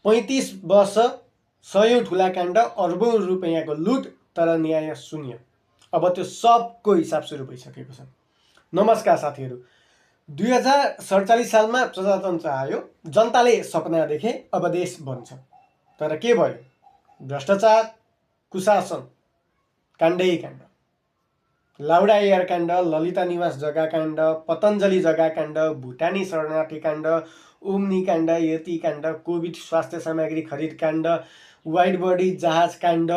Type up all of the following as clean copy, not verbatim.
35 वर्ष, सयौं ठुला काण्ड, अर्बौं रुपैयाँको लुट, तर न्याय शून्य। अब त्यो सबको हिसाब सुरु भइसकेको छ। नमस्कार साथीहरू, 2047 सालमा प्रजातन्त्र आयो, जनताले सपना देखे, अब देश बन्छ। तर के भयो? भ्रष्टाचार, कुशासन, काण्डै काण्ड। लाउडा एयर काण्ड, ललिता निवास जग्गा काण्ड, पतञ्जली जग्गा काण्ड, भुटानी शरणार्थी काण्ड, ओम्नी काण्ड, यति काण्ड, कोभिड स्वास्थ्य सामग्री खरिद काण्ड, वाइड बडी जहाज काण्ड,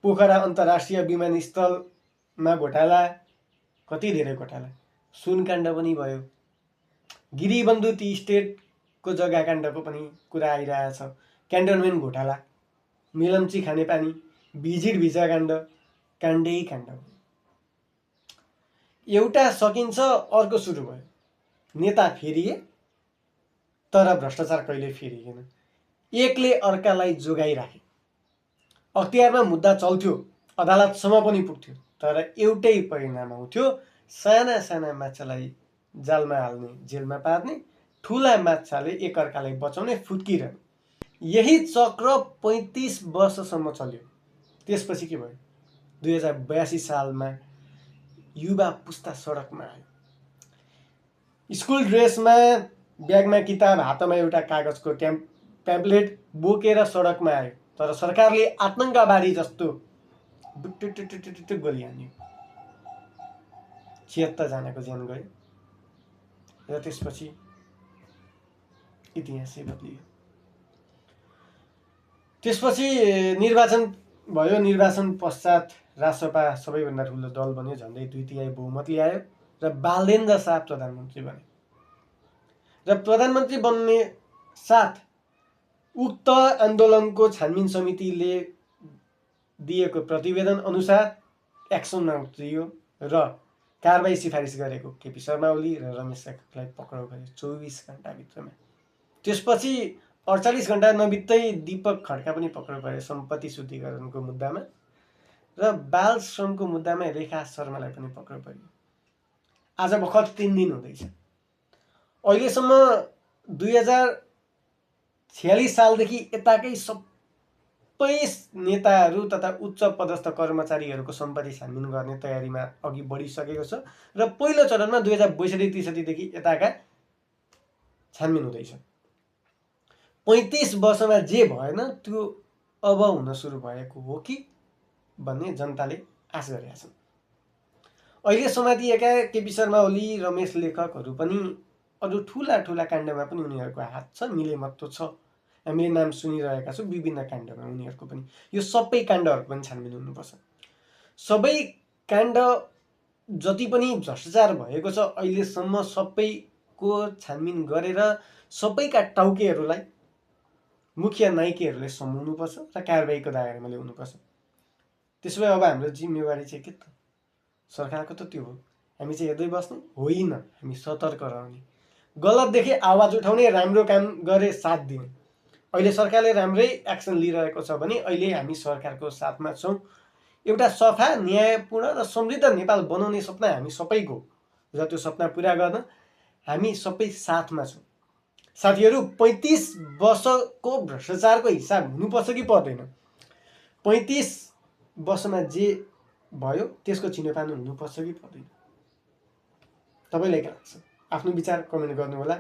पोखरा अन्तर्राष्ट्रिय विमानस्थलमा घोटाला, कति धेरै घोटाला। सुन काण्ड पनि भयो। गिरिबन्धु टी स्टेटको जग्गा काण्डको पनि कुरा आइरहेछ। क्यान्टोनमेन्ट घोटाला, मिलम्ची खानेपानी, भिजिट भिजा काण्ड, काण्डै काण्ड। एउटा सकिन्छ, अर्को सुरु भयो। नेता फेरिए, तर भ्रष्टाचार कहिले फेरिएन। एकले अर्कालाई जोगाइराखे। अख्तियारमा मुद्दा चल्थ्यो, अदालतसम्म पनि पुग्थ्यो, तर एउटै परिणाम आउँथ्यो, साना साना माछालाई जालमा हाल्ने, जेलमा पार्ने, ठुला माछाले एकअर्कालाई बचाउने, फुत्किरहने। यही चक्र 35 वर्षसम्म चल्यो। त्यसपछि के भयो? 2082 सालमा युवा पुस्ता सडकमा आयो। स्कुल ड्रेसमा, ब्यागमा किताब, हातमा एउटा कागजको प्याम्पलेट बोकेर सडकमा आयो। तर सरकारले आतङ्कवादी जस्तो टुटुटुटुटुटु गोली हान्यो। 76 जनाको ज्यान गयो। र त्यसपछि इतिहासै बदलियो। त्यसपछि निर्वाचन भयो। निर्वाचन पश्चात रासपा सबैभन्दा ठुलो दल बन्यो, झन्डै 2/3 बहुमत ल्यायो र बालदेन्द्र शाह प्रधानमन्त्री बने। र प्रधानमन्त्री बन्ने साथ उक्त आन्दोलनको छानबिन समितिले दिएको प्रतिवेदन अनुसार एक्सनमा उत्रियो र कारबाही सिफारिस गरेको केपी शर्मा ओली र रमेश यादवलाई पक्राउ गर्यो 24 घण्टाभित्रमा। त्यसपछि 48 घण्टा नबित्दै दीपक खड्का पनि पक्राउ परे सम्पत्ति शुद्धिकरणको मुद्दामा, र बाल श्रमको मुद्दामा रेखा शर्मालाई पनि पक्राउ पर्यो। आज भर्खर 3 दिन हुँदैछ। अहिलेसम्म 2046 सालदेखि यताकै सबै नेताहरू तथा उच्च पदस्थ कर्मचारीहरूको सम्पत्ति छानबिन गर्ने तयारीमा अघि बढिसकेको छ र पहिलो चरणमा 2062-63 देखि यताका छानबिन हुँदैछ। 35 वर्षमा जे भएन त्यो अब हुन सुरु भएको हो कि भन्ने जनताले आश गरेका छन्। अहिले समातिएका केपी शर्मा ओली, रमेश लेखकहरू पनि अरू ठुला ठुला काण्डमा पनि उनीहरूको हात छ, मिलेमत्तो छ। हामीले नाम सुनिरहेका छौँ विभिन्न काण्डमा उनीहरूको पनि। यो सबै काण्डहरूको पनि छानबिन हुनुपर्छ। सबै काण्ड जति पनि भ्रष्टाचार भएको छ अहिलेसम्म सबैको छानबिन गरेर सबैका टाउकेहरूलाई, मुख्य नायिकेहरूलाई समाउनुपर्छ र कारबाहीको दायरामा ल्याउनुपर्छ। त्यसो भए अब हाम्रो जिम्मेवारी चाहिँ के त? सरकारको त त्यो हो। हामी चाहिँ हेर्दै बस्ने होइन, हामी सतर्क रहने, गलत देखे आवाज उठाउने, राम्रो काम गरे साथ दिने। अहिले सरकारले राम्रै एक्सन लिइरहेको छ भने अहिले हामी सरकारको साथमा छौँ। एउटा सफा, न्यायपूर्ण र समृद्ध नेपाल बनाउने सपना हामी सबैको र त्यो सपना पुरा गर्न हामी सबै साथमा छौँ। साथीहरू, 35 वर्षको भ्रष्टाचारको हिसाब हुनुपर्छ कि पर्दैन? 35 वर्षमा जे भयो त्यसको छिनोफानो हुनुपर्छ कि पर्दैन? तपाईँलाई के लाग्छ? आफ्नो विचार कमेन्ट गर्नुहोला।